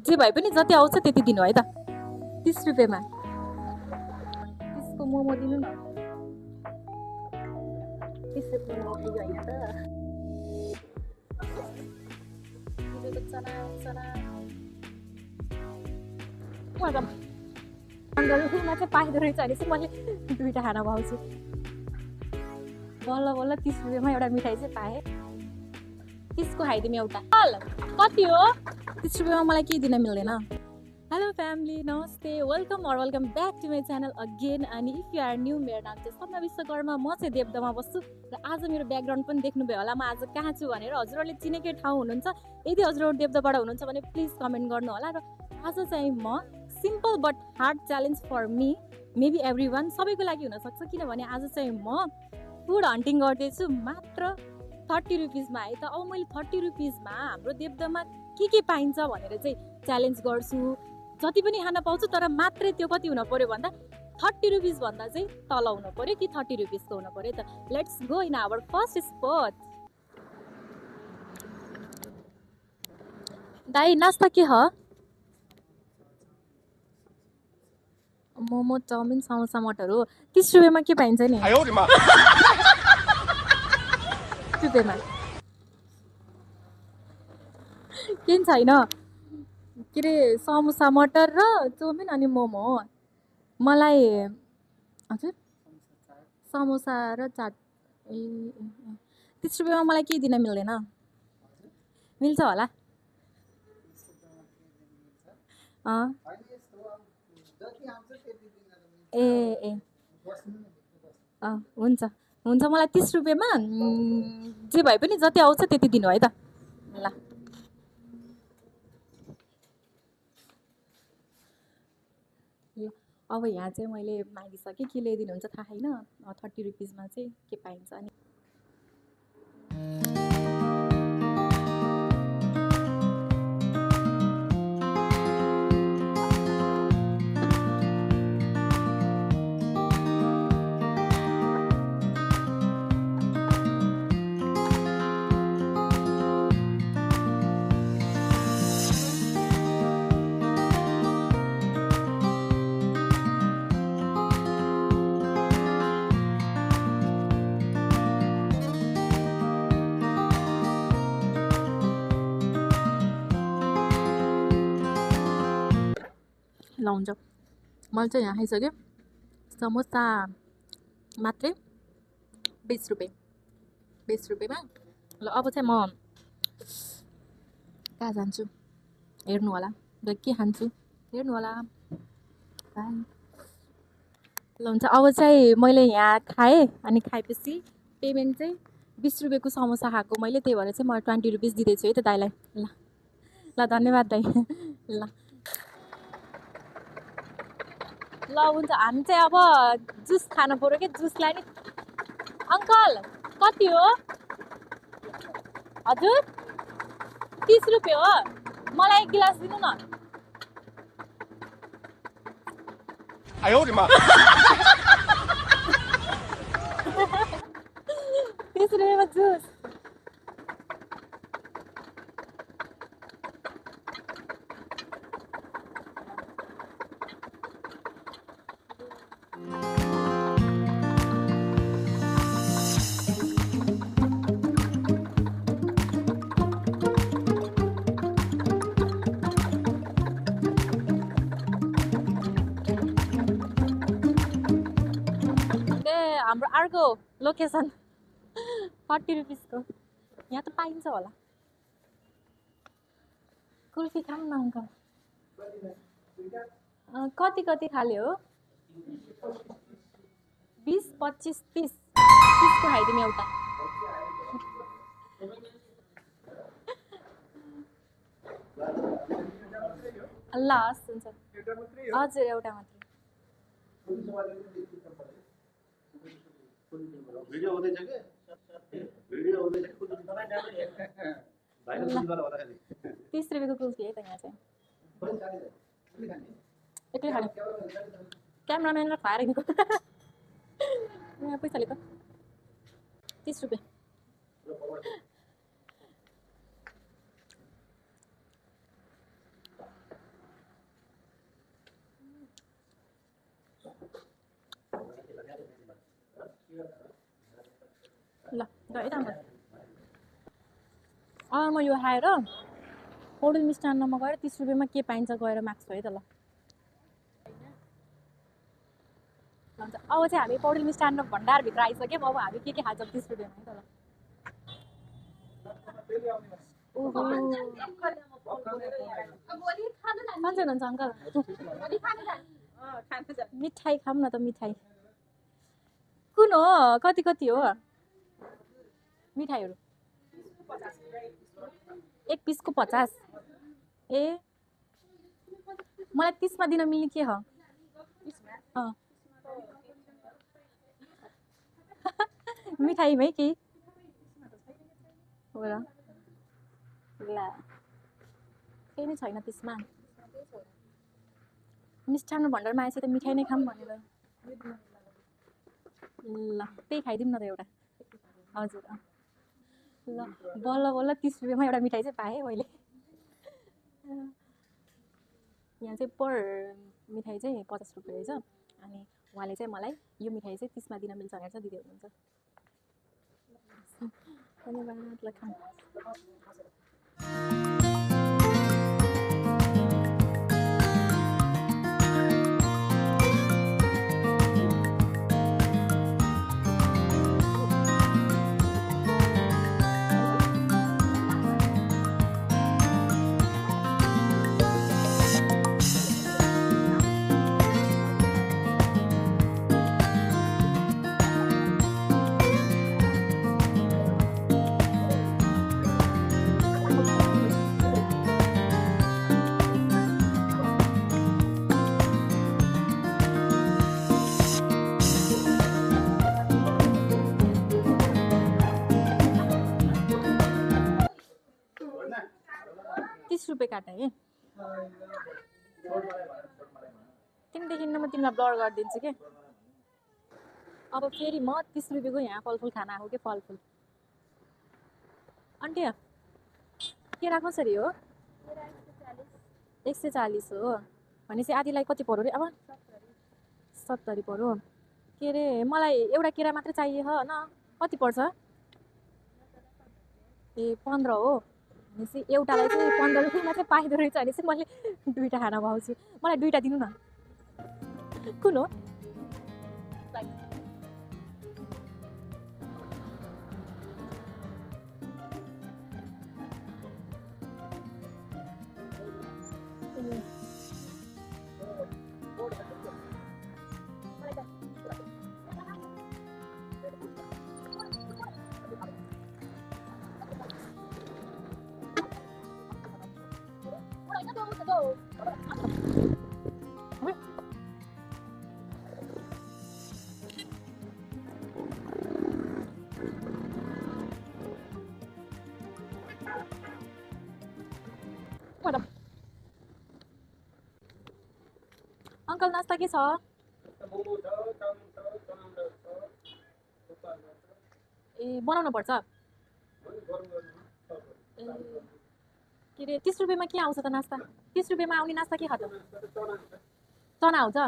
जे भए पनि जति आउँछ त्यति दिनु है त। 30 रुपियाँमा त्यसको मोमो दिनु न। 30 रुपियाँमा पुग्यो होइन त। अङ्गलमा चाहिँ पाइँदो रहेछ भने चाहिँ मैले 2टा खाना पाउँछु। बल्ल बल्ल 30 रुपियाँमा एउटा मिठाई चाहिँ पाएँ। त्यसको खाइदिउँ एउटा। कति हो? 30 रुपियाँमा मलाई केही दिन मिल्दैन। हेलो फ्यामिली, नमस्ते, welcome back to my channel again. अनि इफ यु आर न्यू, मेरो नाम चाहिँ सपना विश्वकर्मा, म चाहिँ देवदमा बस्छु र आज मेरो ब्याकग्राउन्ड पनि देख्नुभयो होला। म आज कहाँ छु भनेर हजुरहरूले चिनेकै ठाउँ हुनुहुन्छ। यदि हजुरहरू देवदबाट हुनुहुन्छ भने प्लिज कमेन्ट गर्नु होला। र आज चाहिँ म simple but hard challenge for me, maybe everyone, सबैको लागि हुनसक्छ। किनभने आज चाहिँ म फुड हन्टिङ गर्दैछु मात्र 30 रुपिसमा है त। अब मैले 30 रुपिसमा हाम्रो देवदमा के पाइन्छ भनेर चाहिँ च्यालेन्ज गर्छु। जति पनि खान पाउँछु, तर मात्रै त्यो कति हुन पर्यो भन्दा 30 रुपिस भन्दा चाहिँ तल हुनु पर्यो कि 30 रुपिसको हुनु पर्यो त। Let's go in our first spot. दाइ नास्ता के ह? मोमो, चाउमिन, समोसा, मटर हो। 30 रुपियाँमा के पाइन्छ नि? 30 रुपियाँमा केही छैन। के अरे समोसा, मटर र चाउमिन अनि मोमो हो। मलाई हजुर समोसा र चाट। 30 रुपियाँमा मलाई केही दिन मिल्दैन? मिल्छ होला। ए हुन्छ हुन्छ, मलाई 30 रुपियाँमा जे भए पनि जति आउँछ त्यति दिनु है त। ल अब यहाँ चाहिँ मैले मागिसकेँ, के ल्याइदिनुहुन्छ थाहा छैन। 30 रुपिसमा चाहिँ के पाइन्छ अनि ल हुन्छ। मैले चाहिँ यहाँ खाइसकेँ। समोसा मात्रै 20 रुपियाँमा। ल अब चाहिँ म कहाँ जान्छु हेर्नु होला, र के खान्छु हेर्नु होला। ल हुन्छ। अब चाहिँ मैले यहाँ खाएँ अनि खाएपछि पेमेन्ट चाहिँ 20 रुपियाँको समोसा खाएको मैले, त्यही भएर चाहिँ म 20 रुपिस दिँदैछु है त दाइलाई। ल ल धन्यवाद दाइ। ल ल हुन्छ। हामी चाहिँ अब जुस खानु पऱ्यो कि जुसलाई नि। अङ्कल कति हो? हजुर 30 रुपियाँ हो। मलाई 1 गिलास दिनु न। 30 रुपियाँमा जुस। हाम्रो अर्को लोकेसन 40 रुपिसको यहाँ त पाइन्छ होला। कुल्फी खाऊँ न अङ्कल। कति खाले हो? 20, 25, 30। 30को खाइदिउँ एउटा। ल हस् हुन्छ। हजुर एउटा मात्रै। भिडियो हुँदैछ के? भिडियो हुँदैछ। 30 रुपियाँको कुल्फी है त यहाँ चाहिँ। एक्लै खाने क्यामराम्यानलाई खुवाएर हिँडेको। यहाँ पैसाले त 30 रुपियाँ। यता म यो खाएर पौडेल मिष्टान्नमा गएर 30 रुपियाँमा के पाइन्छ गएर माग्छु है त ल। अब चाहिँ हामी पौडेल मिष्टान्न भण्डारभित्र आइसक्यौँ। अब हामी के खान्छौँ 30 रुपियाँमा है त ल। ओहो कहाँ जानुहुन्छ अङ्कल? मिठाई खाऊँ न त। मिठाई कुन हो? कति कति हो मिठाईहरू? एक पिसको 50। ए मलाई 30 मा दिन मिल्ने के हो? मिठाईमै केही हो र? ल केही नै छैन 30 मा। मिष्टान्न भण्डारमा आएपछि त मिठाई नै खाऊँ भनेर। ल त्यही खाइदिउँ न त एउटा। हजुर ल बल्ल बल्ल 30 रुपियाँमा एउटा मिठाई चाहिँ पाएँ मैले। यहाँ चाहिँ पर मिठाई चाहिँ 50 रुपियाँ रहेछ। अनि उहाँले चाहिँ मलाई यो मिठाई चाहिँ 30 मा दिन मिल्छ भनेर चाहिँ दिँदै हुनुहुन्छ। धन्यवाद। ल खाऊँ। रुपियाँ काट्ने कि तिमी देखिन्न म तिमीलाई ब्लर गरिदिन्छु के। अब फेरि म 30 रुपियाँको यहाँ फलफुल खान आएको के फलफुल। आन्टी केरा कसरी हो? 140 हो भनेपछि आधीलाई कति पर्यो अरे? अब 70 पर्यो। के अरे मलाई एउटा केरा मात्रै चाहिए हो न? कति पर्छ? ए 15 हो भनेपछि एउटालाई चाहिँ 15 रुपियाँमा चाहिँ पाइँदो रहेछ भनेपछि मैले दुईवटा खान पाउँछु। मलाई दुईवटा दिनु न। कुन हो? अंकल नास्ता के छ? ए बनाउनु पर्छ। के अरे 30 रुपियाँमा के आउँछ त नास्ता? 30 रुपियाँमा आउने नास्ता के खान्छ? चना आउँछ?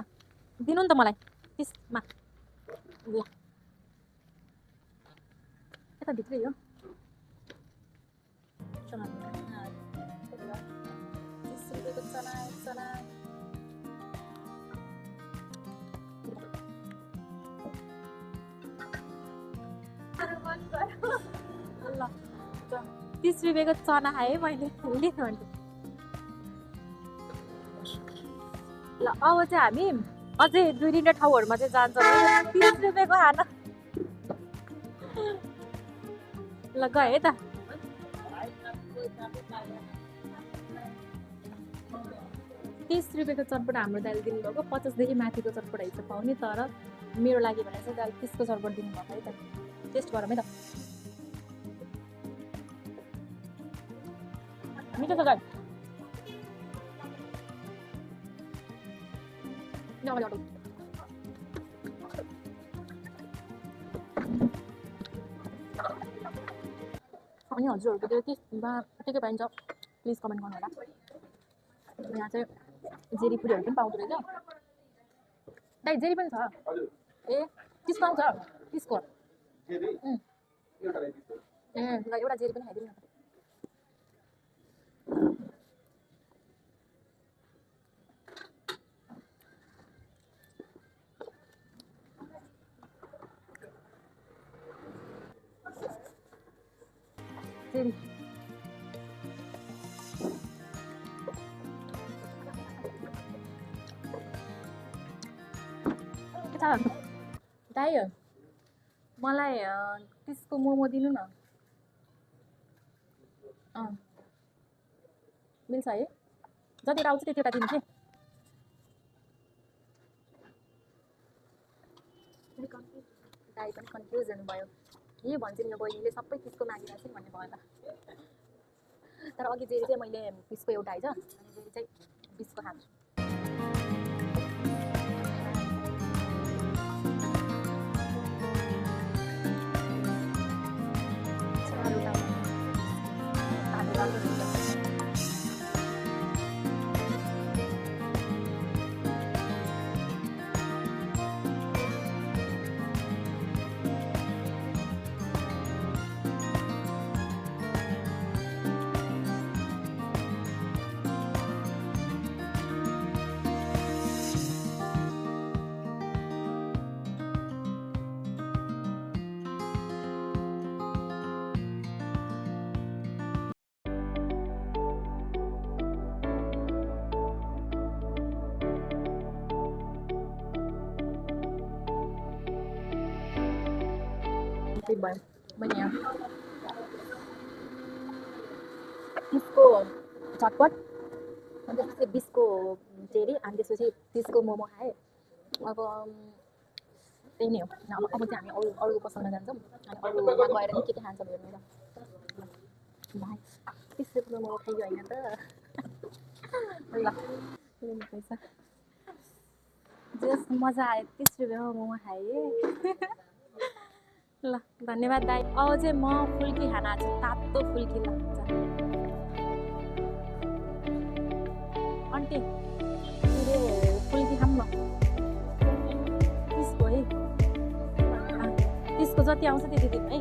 दिनु नि त मलाई 30 मा। ल यता भित्रै हो चना। 30 रुपियाँको चना चना। ल 30 रुपियाँको चना खाएँ मैले। लिनु अन्त। ल अब चाहिँ हामी अझै 2-3 ठाउँहरूमा चाहिँ जान्छौँ 30 रुपियाँको खाना। ल गए है त। 30 रुपियाँको चटपट हाम्रो दाइले दिनुभएको। 50 देखि माथिको चटपट हिजो पाउने, तर मेरो लागि भने चाहिँ दाइले 30 को चटपट दिनुभएको है त। टेस्ट गरौँ है त। मिठो छ दाइ। अनि हजुरहरूको त्यो त्यसमा के पाइन्छ प्लिज कमेन्ट गर्नु होला। यहाँ चाहिँ जेरी पुरीहरू पनि पाउँदो रहेछ। दाइ जेरी पनि छ? ए त्यसको आउँछ? त्यसको ल एउटा जेरी पनि खाइदिनु न जेरी दाइ मलाई त्यसको मोमो दिनु न मिल्छ है जतिवटा आउँछ त्यतिवटा दिनु कि दाइ पनि कन्फ्युज हुनुभयो के भन्छन् यो बहिनीले सबै त्यसको मागिरहेको छ भन्ने भयो त तर अघि जेरी चाहिँ मैले पिसको एउटा आइज अनि जेरी चाहिँ बिसको खान्छु त्यही भयो मैले त्यसको झटपट अन्त त्यसपछि बिसको जेरी अनि त्यसपछि त्यसको मोमो खाएँ अब त्यही नै हो अब चाहिँ हामी अरूको पसलमा जान्छौँ अनि अरूमा गएर नि के खान्छौँ हेर्नु ल भाइ 30 रुपियाँको मोमो खाइयो होइन त ल पैसा जस मजा आयो 30 रुपियाँको मोमो खाएँ ल धन्यवाद दाइ अब चाहिँ म फुल्की खान आज तातो फुल्की लाग्छ आन्टी फुल्की खाऊँ न त्यसको है त्यसको जति आउँछ त्यति दिनु है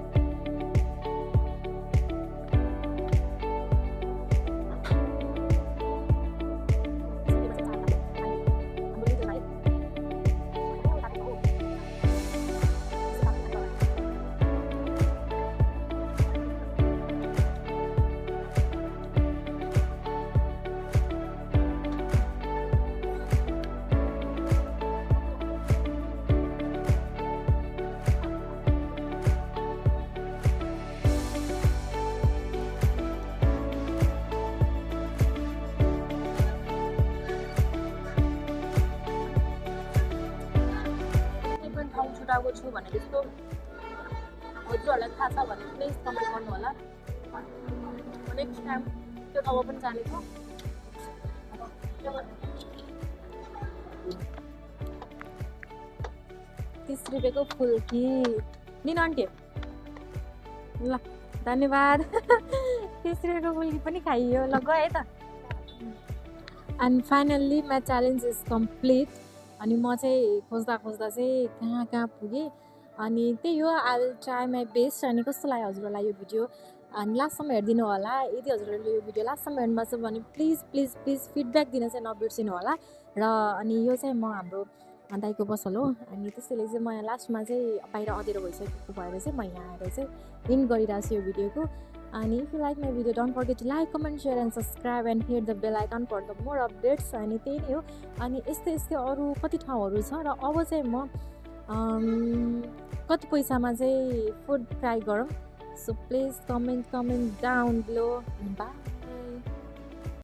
छुटाएको छु भने त्यस्तो हजुरहरूलाई थाहा छ भने प्लिज कमेन्ट गर्नु होला नेक्स्ट टाइम त्यो ठाउँमा पनि जानेछु 30 रुपियाँको फुल्की लिनु आन्टी ल धन्यवाद 30 रुपियाँको फुल्की पनि खाइयो ल गयो है त and finally my challenge is complete अनि म चाहिँ खोज्दा खोज्दा चाहिँ कहाँ कहाँ पुगेँ अनि त्यही हो I will try my best अनि कस्तो लाग्यो हजुरहरूलाई यो भिडियो अनि लास्टसम्म हेरिदिनु होला यदि हजुरहरूले यो भिडियो लास्टसम्म हेर्नुभएको छ भने प्लिज प्लिज प्लिज फिडब्याक दिन चाहिँ नबिर्सिनु होला र अनि यो चाहिँ म हाम्रो दाइको पसल हो अनि त्यसैले चाहिँ म यहाँ लास्टमा चाहिँ बाहिर अँधेरो भइसकेको भएर चाहिँ म यहाँ आएर चाहिँ इन गरिरहेको छु यो भिडियोको अनि if you like my video don't forget to like comment share and subscribe and hit the bell icon for the more updates अनि त्यही नै हो अनि यस्तै यस्तै अरू कति ठाउँहरू छ र अब चाहिँ म कति पैसामा चाहिँ फुड ट्राई गरौँ so please comment down below by